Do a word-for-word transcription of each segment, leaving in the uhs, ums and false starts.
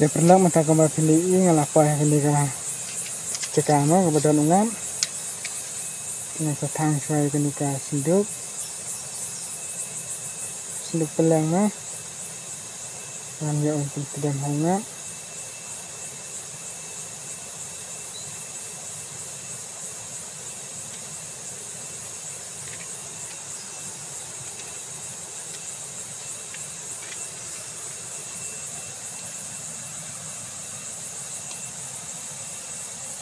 Te paralok, mynta kumba phi la ïohi nga la poi ha kane ka jaka mo kaba don u ngap. Nga sa thang shuwa ïa kane ka synduk. Synduk pylleng mo. Ngan ïoh ban pyntdem ha u ngap.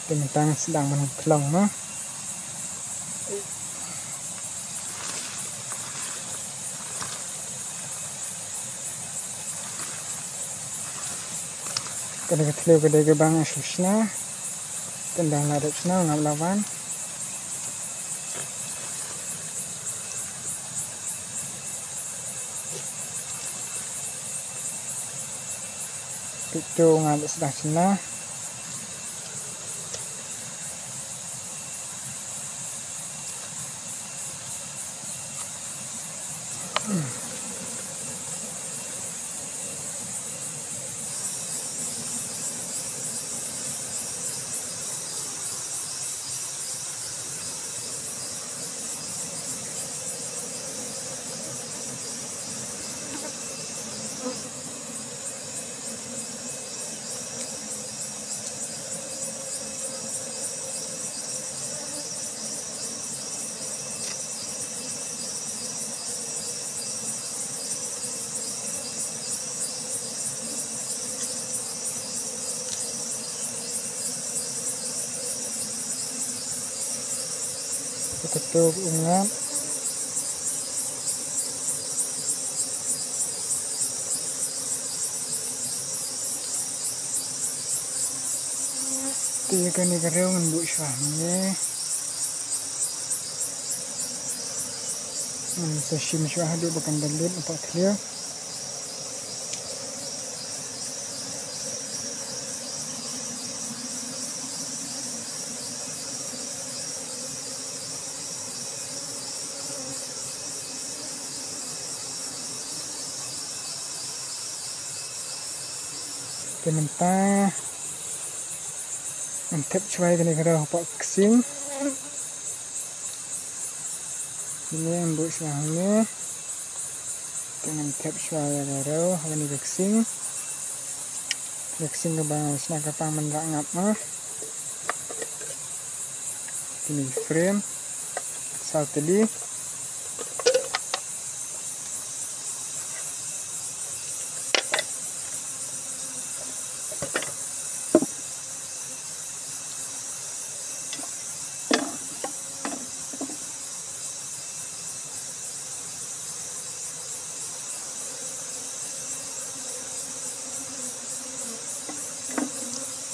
Te mynta ngan sdang ban khlong mo. Kane ka thliew ka dei kaba nga shu shna. Te ynda la dep shna u ngap la wan. Peit to, u ngap la sdang shna. Ka tup u ngap. Te ïa kane ka riew ngan buh shuwa hangne. Ngan sa shim shuwa haduh ba kan da lut na poh thliew. Te mynta ngan thep shuwa ïa kane ka riew hapoh ka ksing. Kane ngan buh shuwa hangne. Te ngan thep shuwa ïa ka riew ha kane ka ksing. Ka ksing kaba nga shna ka pang ban rah ngap mo. Kine ki frame saw tylli.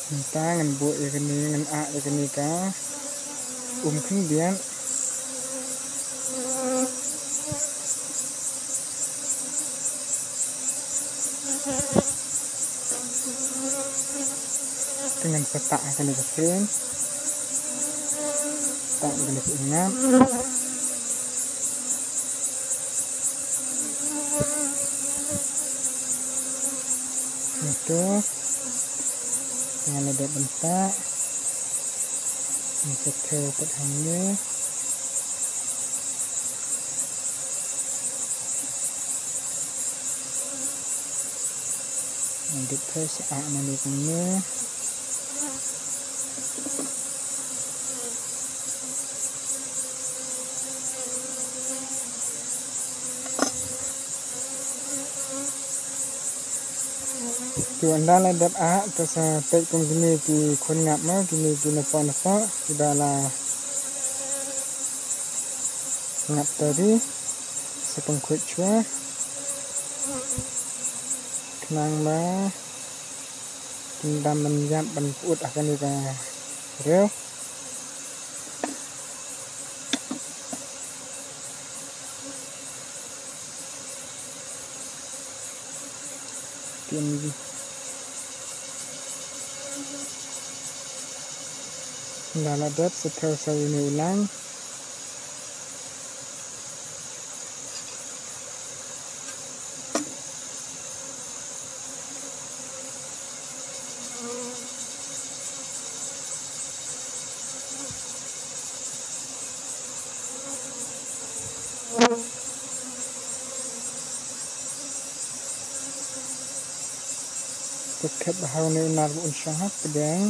Mynta ngan buh ïa kane, ngan ah ïa kane ka um khyndiat. Te ngan sa tah ha kane ka frame. Tah ha kane ka um ngap. Ito. Nga la dep ban tah. Nga sa thew pat hangne. Nga dep thew sa ah mane kumne. Te ynda la dep ah, te sa peit kum kine ki khun ngap mo, kine ki napoh napoh kiba la ngap tari, sa pynkhuid shuwa. Khnang ba kin dam ban ïap ban pyut ha kane ka riew. Kin da la dep sa thew sa ïa une u lang. Te thep ha une u nar ba un shong hapdeng.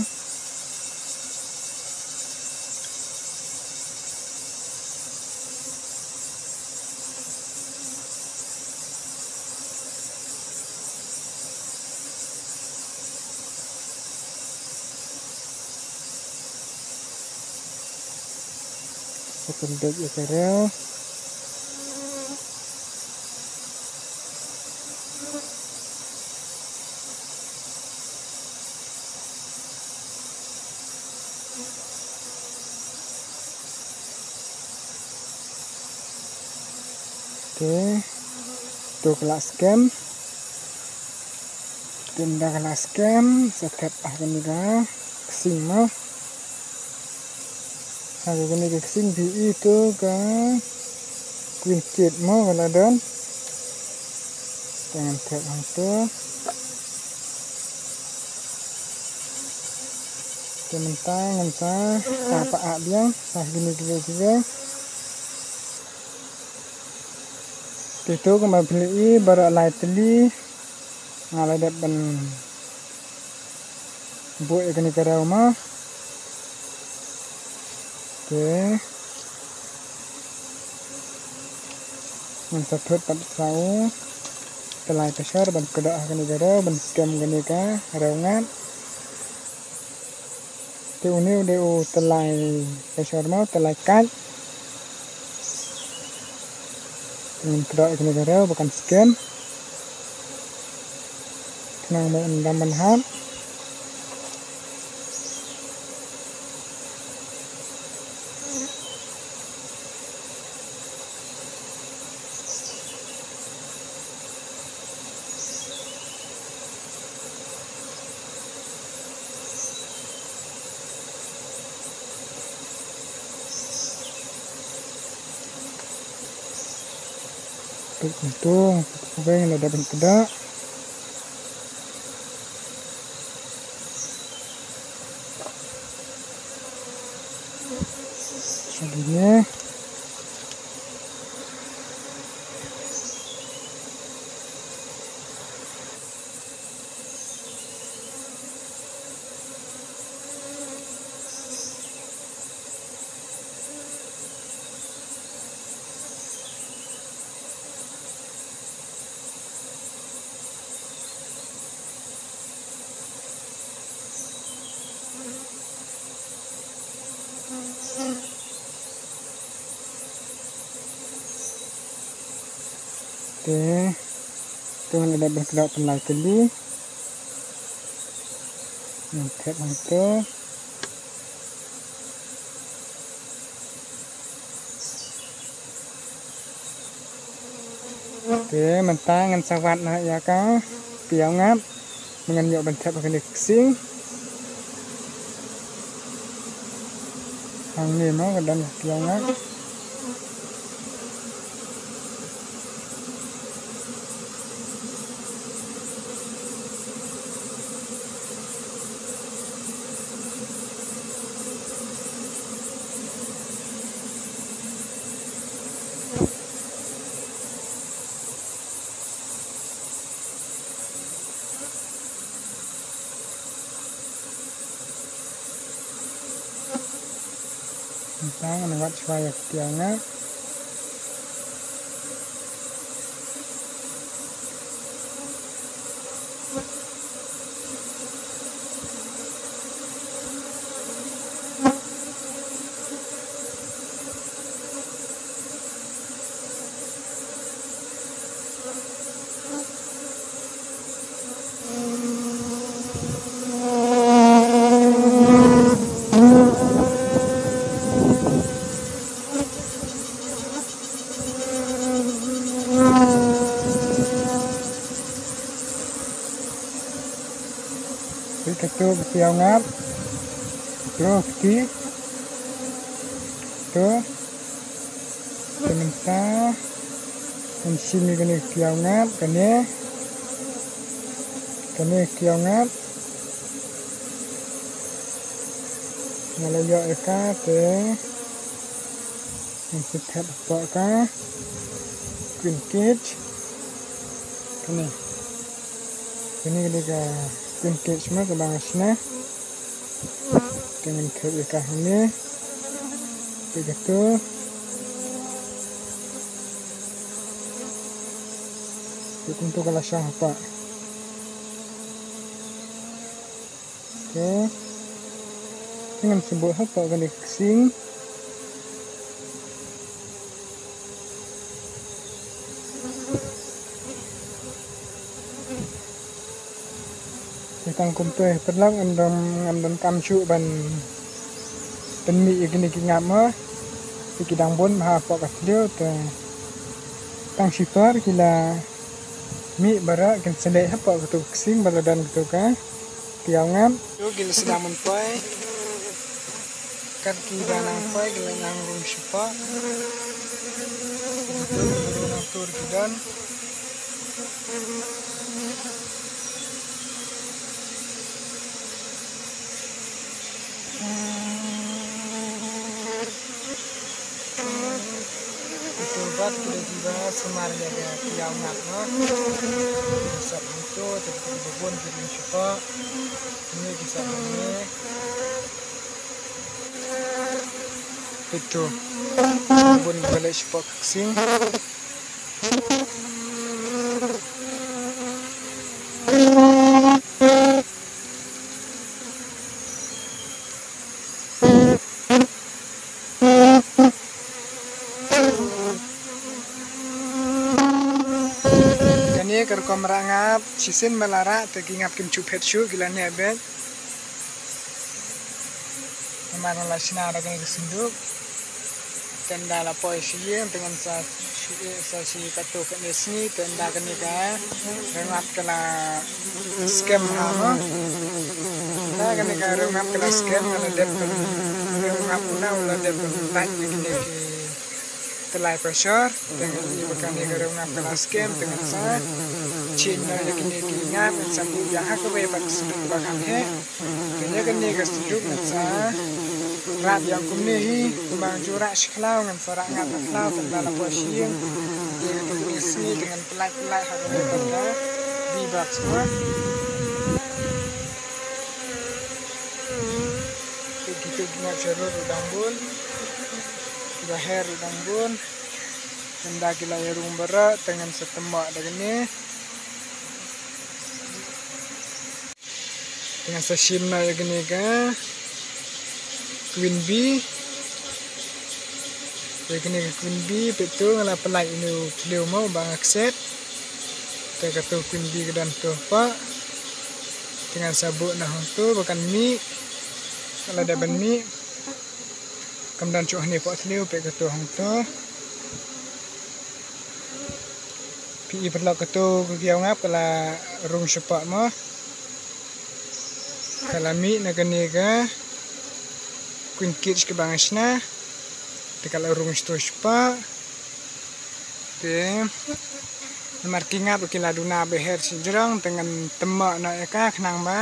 Sa pynbeit ïa ka rew. Te to ka la skhem. Te ynda ka la skhem sa thep ha kane ka ksing mo. Ha kane ka ksing phi i to ka kwin kit mo ka la don. Te ngan thep hangto. Te mynta ngan sa ah pa ah biang ha kine kiwei kiwei. Te to kumba phi la i baroh lai tylli nga la dep ban buh ïa kane ka rew mo. Te ngan sa thut pat sa u tylai pashor ban kdoh ha kane ka rew ban skhem kane ka rew ngat. Te une u dei u tylai pashor mo, tylai kait. Te ngan kdoh ïa kane ka rew ba kan skhem. Khnang ba un dam ban hap. Peit kumto, peit kumto, la dep ban kdoh. Shadine. Te to ngan ïa dep ban kdoh pynlait tylli. Ngan thep hangto. Te mynta ngan sa wad noh ïa ka piaw ngat ba ngan ïoh ban thep ha kane ka ksing. Hangne mo ka don piaw ngat. Mynta ngan wad shuwa ïa ka piaw ngat. Peit kato ka piaw ngat. To kti. To. Te mynta ngan shim ïa kane ka piaw ngat, kane. Kane ka piaw ngat. Nga la ïoh ïa ka te ngan sa thep hapoh ka kwin kit. Kane. Kane ka dei ka Tin kit shma ka bang shna. Te ngan thep ïa ka hangne. Te ka tu. Te kumtu ka la shong hapa. Te ngan sbut hapa kane ka ksing. Te tang kumtu, paralok, ngam don, ngam don kam shuh ban pynmih ïa kine ki ngap mo. Te ki dang bun bha hapoh ka thliew, te tang shipor ki la mih baroh, kin sa leh hapoh katu ka ksing ba la don katu ka kiaw ngap. Ïa ki la sdang ban poi. Kat ki ba nang poi ki la nang rung shapoh. Ki tur ki don. Ki tur bad ki dei kiba sumar ïa ka kiaw ngap mo. Ki sah hangto, te ki bun ki rung shapoh. Kine ki sah hangne. Peit to. Bun ba leh shapoh ka ksing. Kane ka rukom rah ngap, shisien ba la rah te ki ngap kim ju phet shuh, ki la neh beit. Namar la shna da kane ka synduk. Te ynda la poi sha ïing te ngan sa shu, sa shu katto katne sngi, te ynda kane ka riew ngap ka la skhem ha mo. Ynda kane ka riew ngap ka la skhem, ka la dep ban, riew ngap u na u la dep ban lait ïa kine ki tylli pressure. Te ngan ïoh ba kane ka riew ngap ka la skhem, te ngan sa change noh ïa kine ki ngap, ngan sa buh ïa ha kawei pat ka synduk ba kham heh. Te ïa kane ka synduk ngan sa rah ïa kumne hi, kumba ju rah shi khlaw, ngan sa rah ngap ha khlaw, te ynda la poi sha ïing. Te ïa kane ka sngi te ngan pynlait pynlait ha kawei pat ka V-Box mo. Te kito ki ngap sha rud ruh dang bun. Ki baher ruh dang bun. Ynda ki la ïarung baroh te ngan sa tymmoh da kane. Te ngan sa shim noh ïa kane ka queen bee. Ïa kane ka queen bee, peit to nga la pynlait ïa une u thliew mo ba nga kset. Te kato queen bee ka don to hapoh. Te ngan sa buh noh hangto ba kan mih. Ka la dep ban mih. Kam don shuh hangne hapoh thliew, peit kato hangto. Phi i paralok, kato ka kiaw ngap ka la rung shapoh mo. Ka la mih na kane ka queen cage kaba nga shna. Te ka la rung shato shapoh. Te namar ki ngap ki la duna baher shajrong, te ngan tymmoh noh ïa ka khnang ba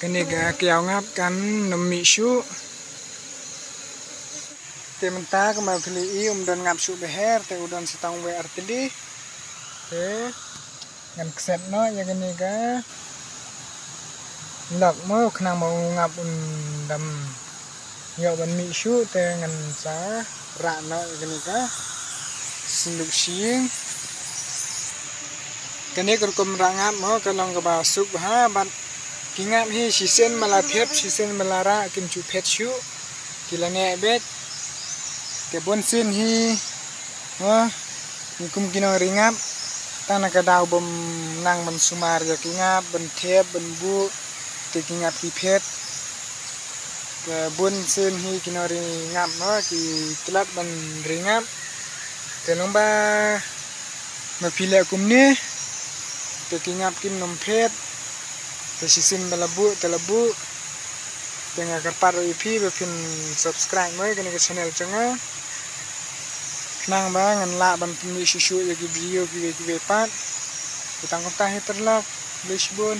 kane ka kiaw ngap kan ym mih shuh. Te mynta kumba phi la i um don ngap shuh baher, te u don sa tang wei ar tylli. Te ngan kset noh ïa kane ka lock mo khnang ba u ngap un dam ïoh ban mih shuh, te ngan sa rah noh ïa kane ka synduk sha ïing. Kane ka rukom rah ngap mo ka long kaba suk bha bad ki ngap hi shisien ba la thep, shisien ba la rah kim ju phet shuh. Ki la neh beit. Te bun sien hi, mo, kum ki nongri ngap, tang na ka daw bym nang ban sumar ïa ki ngap, ban thep, ban buh, te ki ngap ki phet. Te bun sien hi ki nongri ngap, mo, ki tlot ban ri ngap. Te long ba ma phi leh kumne, te ki ngap kin ym phet. Te shisien ba la buh, te la buh. Te nga kyrpad ruh ïa phi ba phin subscribe mo ïa kane ka channel jong nga, khnang ba ngan lah ban pynmih shuh shuh ïa ki video kiwei kiwei pat. Te tang kumta hi paralok, khublei shibun.